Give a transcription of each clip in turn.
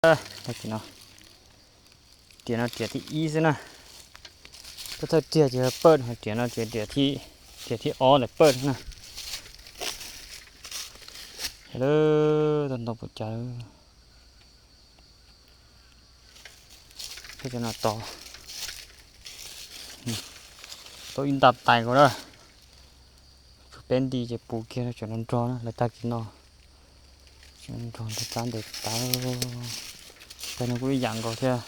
Tag kis no, riam no riam thib ib xwb na. Thawj thawj riam ces pawj, riam no ces riam thib, riam thib ob ntawm pawj na. Lawm, tau ntau puas cas. Peb cov no tod, tau ib nta tais nkaus na. Peb nti ces puv kiag cov nrog nrog na, lawv tag kis no. Cov nrog nrog txab ntev tas. Tais no kuj ib yam nkaus thiab.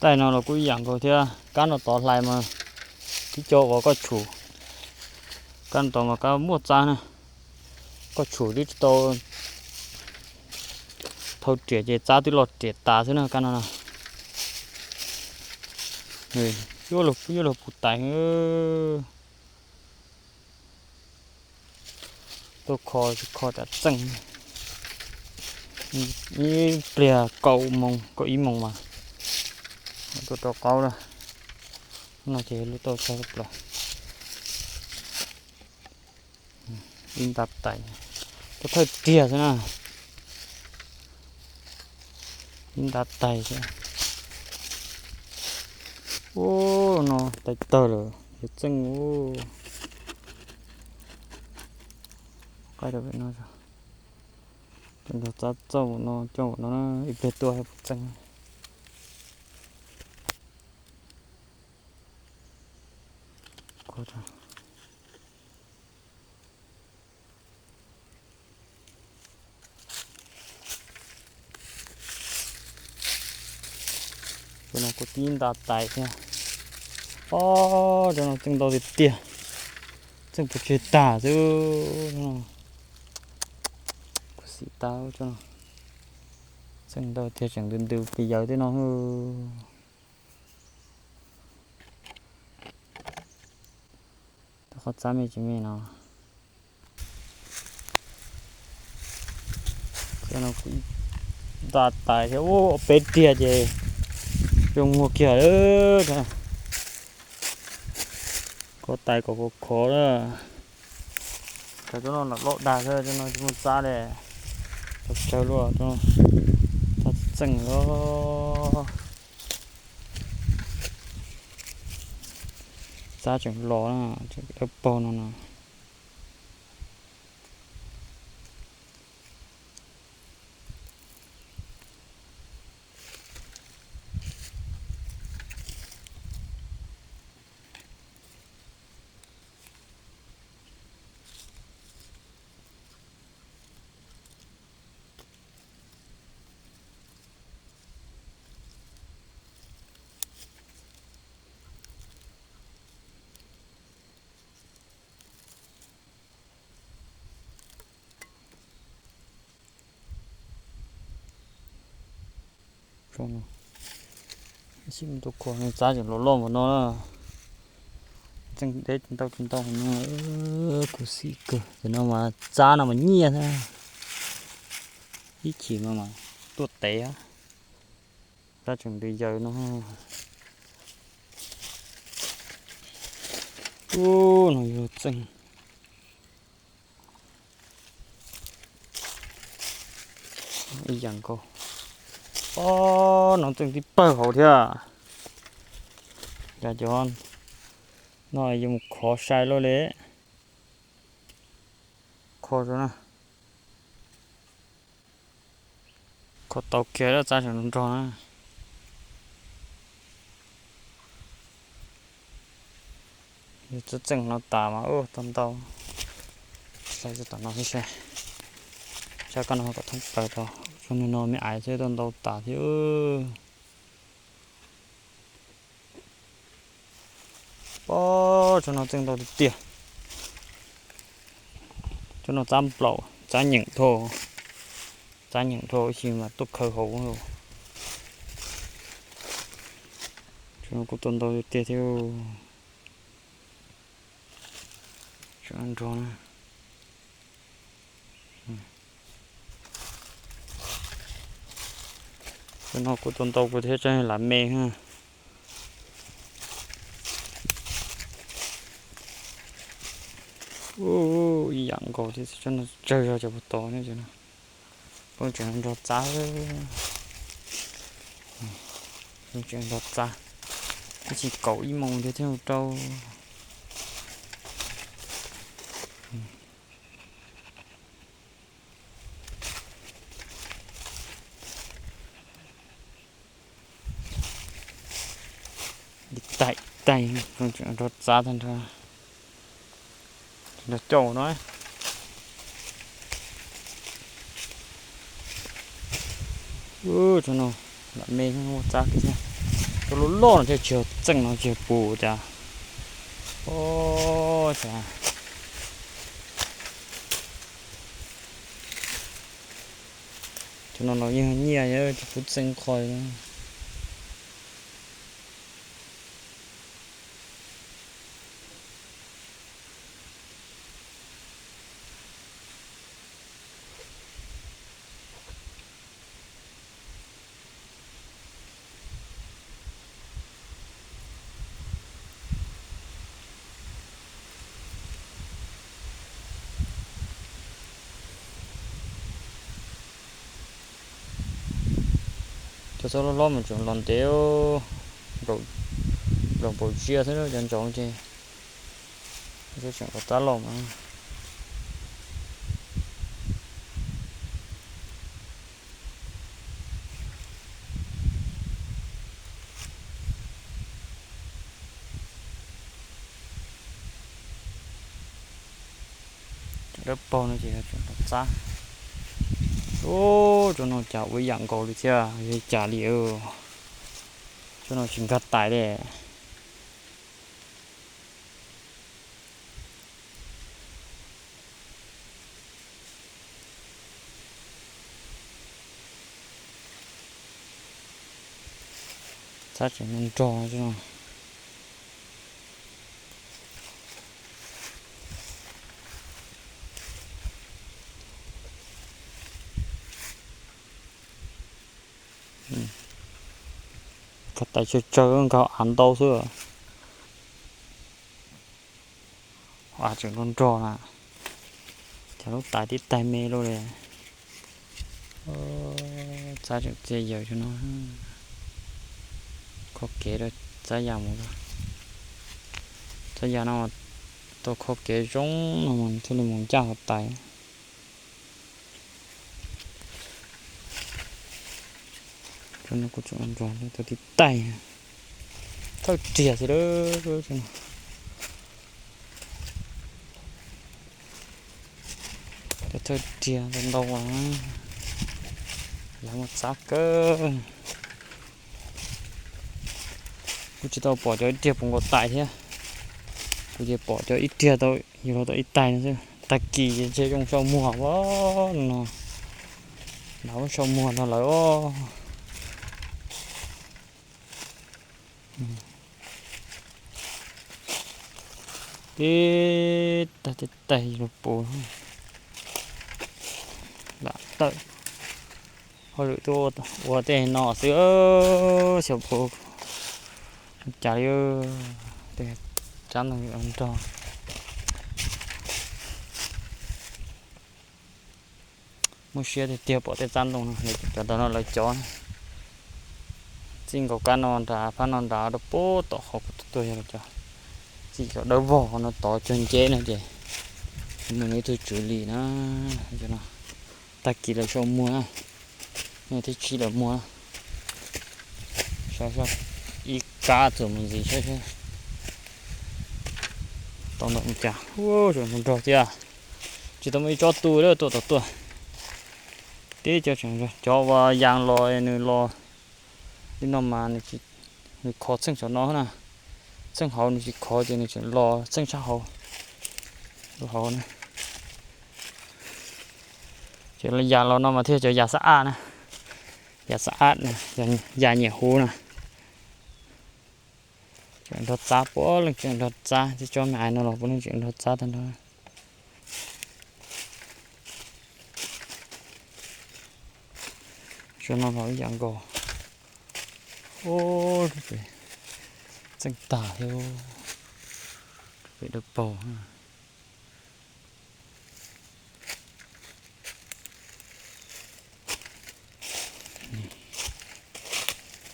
Tais no los kuj ib yam nkaus thiab. Kab no tod hlais mas tib co uas koj tshum, kab no tod mas kab muaj txab na. Koj tshum twb tsis tau thau riam ces txab twb los riam tas xwb na kab no na. Yuav luag, yuav luag puv tais. Tuaj kho tsis kho tsam txeej. Ib pliag kaum moos kaum ib moos mas tuaj rau qaub lawm. No ces lub tauj txog plaws. Ib nta tais, tuaj thawj riam xwb na. Ib nta tais thiab. Ub, no tais tawg lawm, yuav txeej ub. Qaib rau pem no, nrog txab txauj no coj no na, ib pliag tuaj puas txeej. Cov no kuj tib nta tais thiab. Ob, cov no txeej ntau tiag tiag. Txeej puas tseg tag xwb. Kuv xim tau cov no. Txeej ntau tiag, tseem ntws ntws pes yawg tej no. Qhov txab me tsis me no. Cov no kuj nta tais thiab. Ub, peb riam ces zoo muag kiag lawm. Kov tais kom khov khov lawm. Cov no los loj dag xwb, cov no tsis muaj txab li. Tsawg tsawg luaj, txab txeej los. Txab tseem los na, tseem dawb paug no no. Tsis muaj tus kho, txab tseem los loj npaum no. Txeej deb tsis ntau tsis ntau no. Kuv xim kawg, cov no mas txab no mas nyiaj thiab. Ib chim no mas tuaj tev. Txab tseem ntws yaws no. Ub, no yog txeej. Ib yam nkaus. Ob, no txeej tib pawg hauv thiab. Cas cov no yuav mus khov sai luaj li. Kho rau na. Kho tau kiag lawm, txab tseem nrog na. Txeej txeej no tas mas ub tau ntau. Saib tom no thiab seb. Saib koj no kom thoob plaws rau. Tsuas nws no me aiv xwb tau ntau tas thiab. Pob, tsob no txeej ntau tiag tiag. Tsob no txab nplaum, txab nyeem dhau, txab nyeem dhau ib sim mas tuaj khaws hauv. Tsob no kuj tau ntau tiag tiag thiab. Tsob nrog na. Tsob no kuj tau ntau kuv thiab, tsob lam me. Ub, ib yam Kaus thiab tsob no tsawg zog cov puas tod ne. Peb tseem nrog txav, peb tseem nrog txav, twb tsis kaum ib moos thiab thiaj rau. Ib taig ib taig, nrog txav tag nrho, nrog cauj no. Tsob no lam me muaj txab kiag thiab. Cov loj loj no thiaj tsis yog txeej no tsis yog pus cas. Ua cas cov no no yeej nyiaj, tsis pub txeej qhov. Cov txhob loj loj mas tseem los ntev, nplaum npaum tsiaj xwb, cov ntsaum ces tseem los tab los mas. Cov dawb paug no ces tseem los txab. Ub, cov no cas ua yam nkaus li thiab, yog cas li. Cov no tsis nkag tais li. Txab tseem nrog nrog. Nkag tais tsawg tsawg, nkag av ntau xwb. Av tseem nrog nrog na, cas lub tais tib taig me luaj li. Txab tseem txia yawm no, khob kev rau txab ya mus. Txab ya no tau khob kev zoo no mas thiaj li mus ncaj qhov tais. Cov no kuj tseem nrog tau tib taig, thawj riag xwb lawm. Thawj riag ntau ntau, yav muaj txab kawg. Kuj tsis tau pom cov ib riag puv nkaus tais thiab. Kuv ces pom cov ib riag tau, yug los tau ib taig no xwb. Tag kis ces ntshe zoo sau muag no, nrad sau muag no lawm. Tib taig tib taig los puv. Lam tawm hauj lwm tuaj ua tej no xwb, xyov puas cas li. Tej txab ntoo nrog. Muaj siab tiag tiag pom tej txab ntoo no, cov ntawd no lawv cov. Txij nkaus kab no nrad, phab no nrad rau puag tom qhov kuv tuaj yog lawv cov. Txij cov dawb vog no tod cog nceb no ces mus nws ib tug tswv li na. Tag kis lawv sau muag, nej thiab tsis lawv muag. Saib saib ib kab txuas mus ntxiv saib saib tau ntau mus cas. Ua tseem nrog thiab, tsis tau muaj ib tsob tu lawm tuaj tom tuaj. Tib co tseem cov uas yas los nws los li no mas nws khov txheej saum no na, txheej hauv nws tsis khov ces nws tseem los txheej sab hauv, hauv na. Ces yas los no mas thiaj cov yas xab ab na, yas xab ab na, yas nyiam huv na. Tseem nrog txab, puav leej tseem nrog txab, tib tsob me ais no los puav leej tseem nrog txab tag nrho. Tsob no los ib yam nkaus. Ub, txeej tag thiab, pem dawb paug.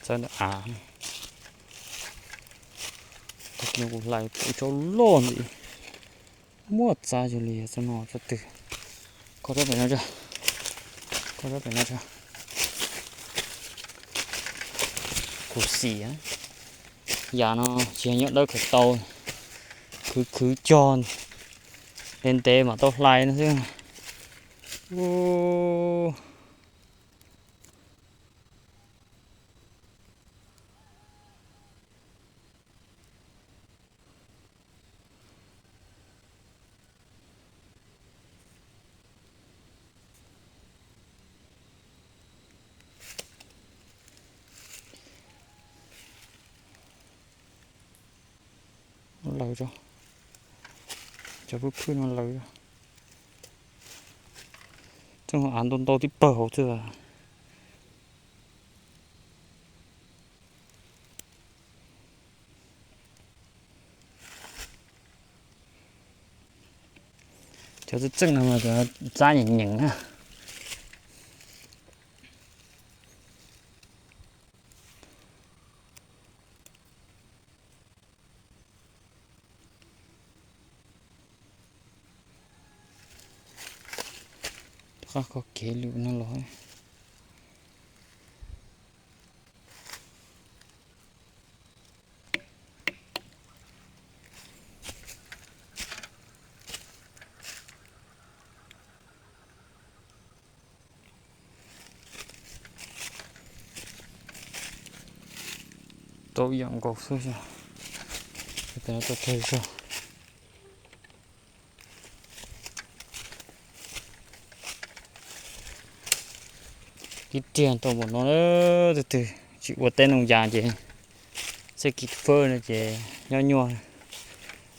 Txawb ntawm av. Tag kis kuv hlais pom ib tsob loj ntxiv, muaj txav yog li txoj no tsob twg. Kho rab pem no tso, kho rab pem no tso. Khuv xim, yam no tsis yog nyob dawb khaws tau, khwv khwv cog ntev ntev mam tau hlais no xwb. Lawv, cov phwj phwj no lawv. Tseem av ntau ntau tib pawg hauv xwb. Cov txeej txeej no mas cov txab nyeem nyeem na. Rov qab kho kev lwm no los. Tau yam nkaus xwb, tau kawg zog. Tib riag tau npaum no, tus twg tsis ua teb ntoo yas ces xwb kis fawb no ces nyob nyuaj.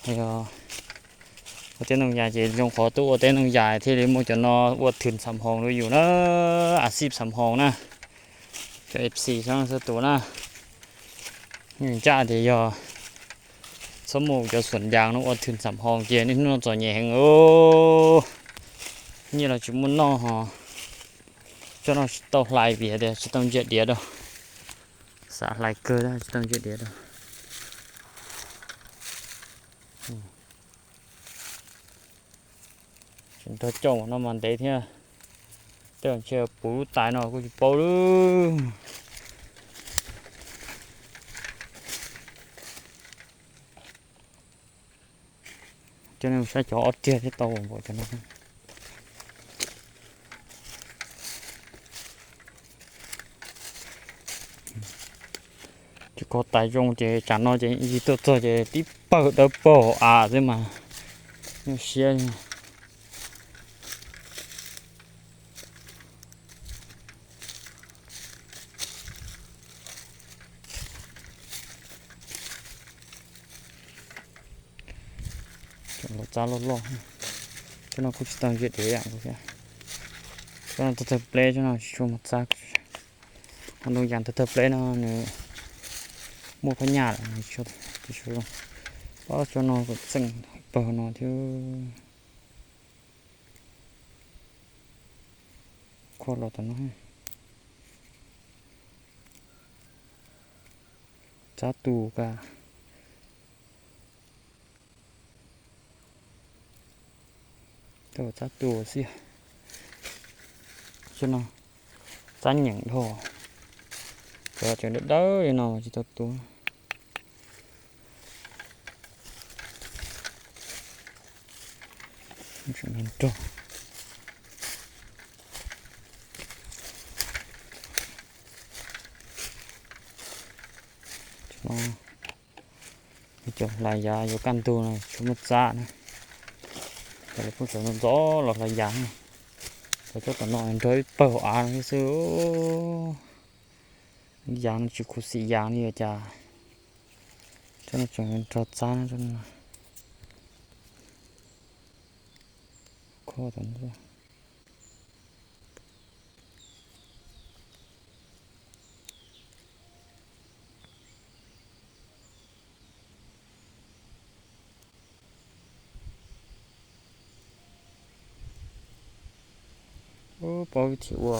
Yog ua teb ntoo yas ces zoo qhov twb ua teb ntoo yas thiaj li muaj cov no ua thwm xam hoos rau yus na, a xij xam hoos na, cov F C xab tus na. Nws ntsaj tias yog txhob mus cov xuam yas no ua thwm xam hoos ces niaj hnub no txom nyem heev. Nyiaj los tsis muaj noj ho, tsob no tsis tau hlais vim tias tsis tau ntsia diav rau. Xav hlais kawg tab tsis tau ntsia diav rau. Tseem nrog coj no mas ntev thiab. Tej zaum ntshe puv lub tais no kuj tsis paub lawm. Cov no saib cov ob riag thiab tau npaum cov no. Ces kho tais zoo ces tsam no ces yig tuaj txog ces tib pawg dawb paug hauv av xwb mas nyuaj siab. Cov txab loj loj, cov no kuj tsis tau ntsia diav yam nkaus thiab. Cov no tawg tawg pleb, cov no tsis tshua muaj txab. Ho ntoo yas tawg tawg pleb no nws muaj phab nyaj lawm, tsis tshua zoo. Ob cov no kuj txeem pawg no thiab. Kho los tom no. Txab tus ka. Tau txab tus xwb. Cov no txab nyeem dhau. Cov tseem dawb dawb li no tsis tau tua. Nrog. Cov hlais yav yuav kaj ntug no tsis muaj txab na. Cov lawv pheej sawv ntxov ntxov los hlais yav na. Cov tsob tom no nrog ib pawg hauv av no thiab xwb. Yav no tsis khuv xim yav li cas. Tsob no tseem nrog txab na, tsob no. Kho tom no. Ub, paub vib thim ua.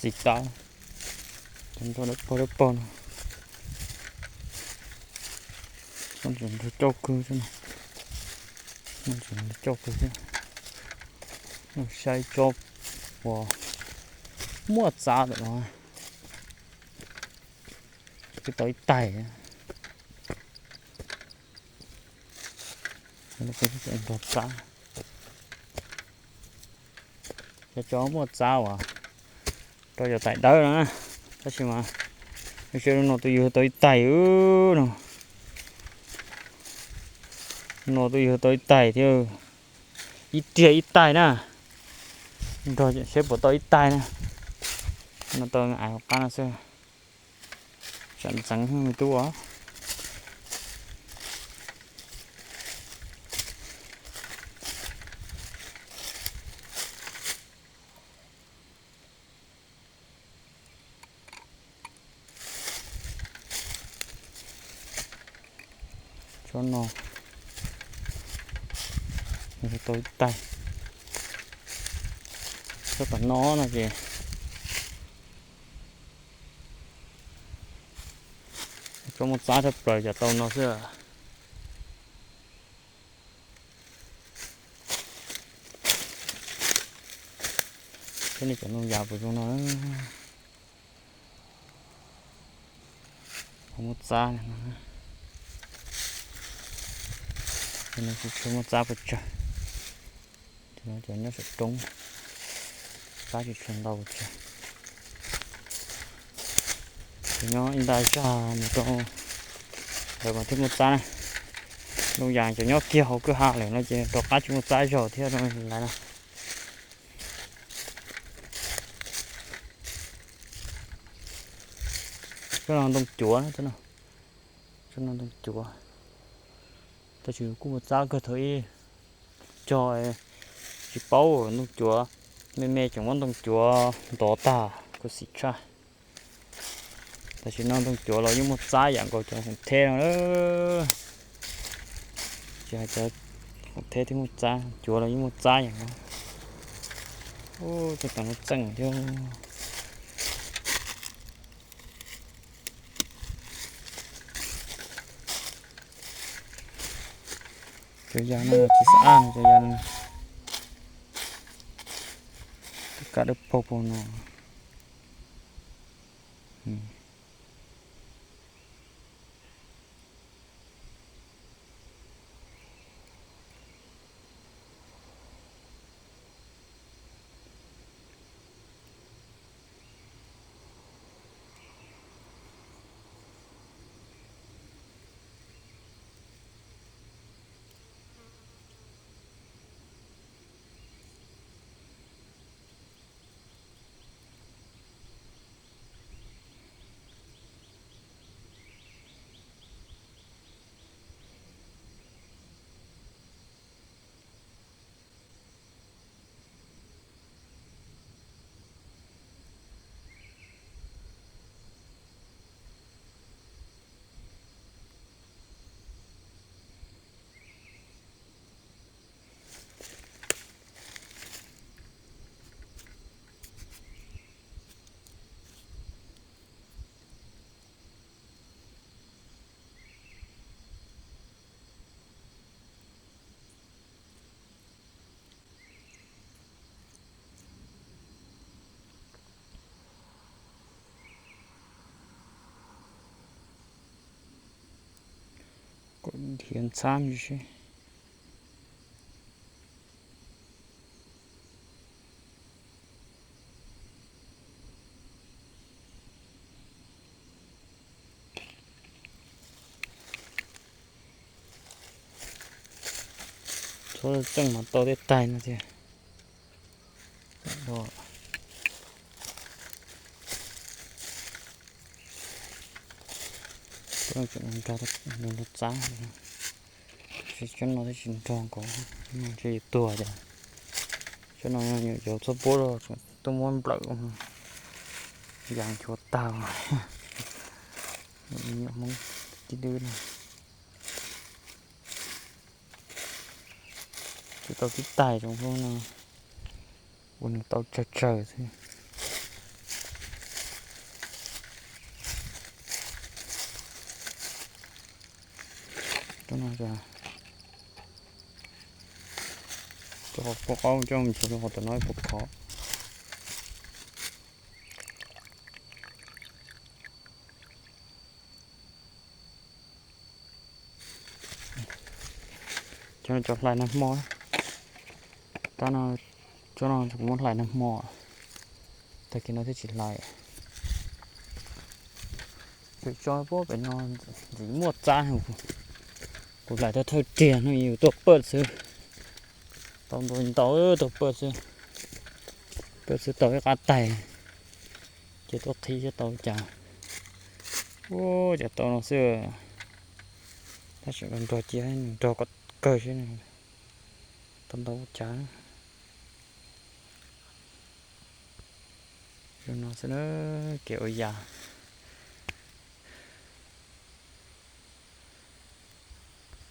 Xis tas, cov nroj dawb paug dawb paug no, nrog cauj kawg xwb no, cauj kawg xwb. Saib tsob uas muaj txab ntawm no, twb tau ib taig. Nrog txab, cov tsob muaj txab uas rau cov tais dawb no na, tab sis mas lub sij hawm no tus yug tau ib taig no, no tus yug tau ib taig thiab, ib riag ib taig na, nrog seb puas tau ib taig na. No tau ais hauv qab no xwb, tsam ntxeev me tub os. Tsob no tau ib taig, tsob tom no no ces tsob muaj txab tshaj plaws cas tau no xwb. Thiab nej cov noog yas puas zoo no, muaj txab, tsis tshua muaj txab pes tsawg. Cov nyob saum roob, txab tsis tshua ntau pes tsawg. Ces nyob ib nta zag mus rau ntawd mas thiaj muaj txab na. Noog yas cov nyob kiag hauv kwj ha lawm no ces rov qab tsis muaj txab zog thiab lawm na. Tsob no ntoo cuav, tsob no ntoo cuav, tab sis kuj muaj txab kawg thaum ub cog tsis paub ntoo cuav, me me tseem muab ntoo cuav ntov tag, khuv xim tshaj. Tam sim no ntoo cuav los yeej muaj txab yam nkaus cov khoom theb no. Tsis hais cov khoom theb thiab muaj txab, cuav los yeej muaj txab yam nkaus. Ub, tej tau no txeej thiab. Cov yas no tsis xav ab no, cov yas no, tej kab dawb paug paug no. Kuv nrhiav ntxhab me seb. Txhob txeej mas tau tej taig no thiab. Tseem nrog txab, Cov no twb tsis nrog nkaus, ntshe yuav tuag cas. Cov no yuav txhob puab los tuaj muab nplawm, yas nchuav tag. Nyuam Hmoob tib dwb no, tsis tau tib tais zoo hnub no, ua nws tau tsawg tsawg xwb. Cov no, cov qhov qaub coj mus ntxiv rau qhov tom no ib puas khov. Cov no cov hlais nag hmo, tab no cov no kuv muab hlais nag hmo, tag kis no thiaj tsis hlais. Pem tso puag pem no ntxim muaj txab, kuv hlais tau thawj riag no yus tuaj pawj xwb, tau ntau ntau tuaj pawj xwb, pawj xwb tau ib qab tais, ces tuaj qhib xwb tau cas. Ua cas tau no xwb, tab sis nrog cia nws nrog kom kawg xwb, tau ntau cas. Zoo no xwb na, kev ua yas.